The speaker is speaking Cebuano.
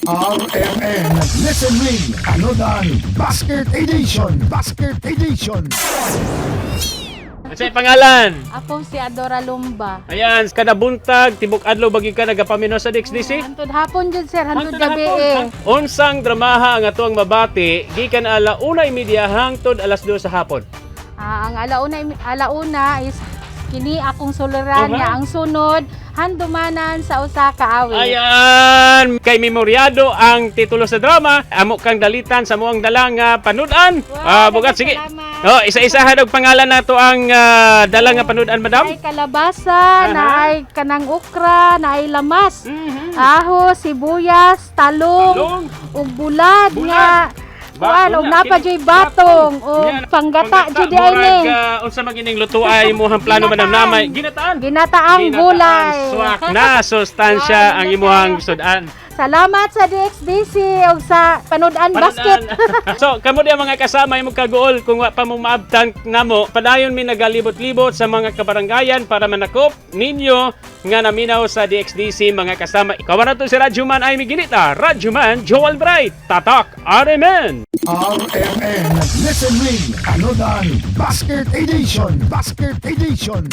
RMN Listen Ring Panodan Basket Edition. Basket Edition. Sa pangalan? Ako si Adora Lumba. Ayan, kada buntag, tibok adlaw bagi ka nagapaminaw sa DXDC? Hantod hapon jud, sir, hantod Hantod gabi hapon, eh. ha? Unsang dramaha ang ato ang mabati gikan 1:30 hangtod 2:00 sa hapon? Ah, ang alauna is kini akong suluran nga ang sunod, Handumanan sa usa ka awit. Ayan, kay memoryado ang titulo sa drama. Amo kang dalitan sa muang dala nga panud-an. Wow, Ah, bugat sige. salamat. Oh, isa-isahan og pangalan nato ang dala nga panud-an, madam. Ay kalabasa, naay kanang okra, naay lamas. Aho, sibuyas, talong, Talong. ug bulad, Bulad. nga kuan og na, napa joy batong ug Yan, panggata jud ay murag, ni. Unsa magining lutuay imong plano, madam Ginataan. namay? Ginataan. Ginataang Ginataan. gulay. Swak na sustansya Wow, ang imuhang sudan. Salamat sa DXDC ug sa Panood-an Basket. So, kamo diya mga kasama imong kaguol kung wa pa mo maabtan namo, padayon mi nagalibot-libot sa mga kabarangayan para manakop ninyo nga naminaw sa DXDC, mga kasama. Ikaw na to si Radyoman ay Ginita, Radyoman Joel Bright, Tatak RMN. RMN Listen Ring Panodan Basket Edition. Basket Edition.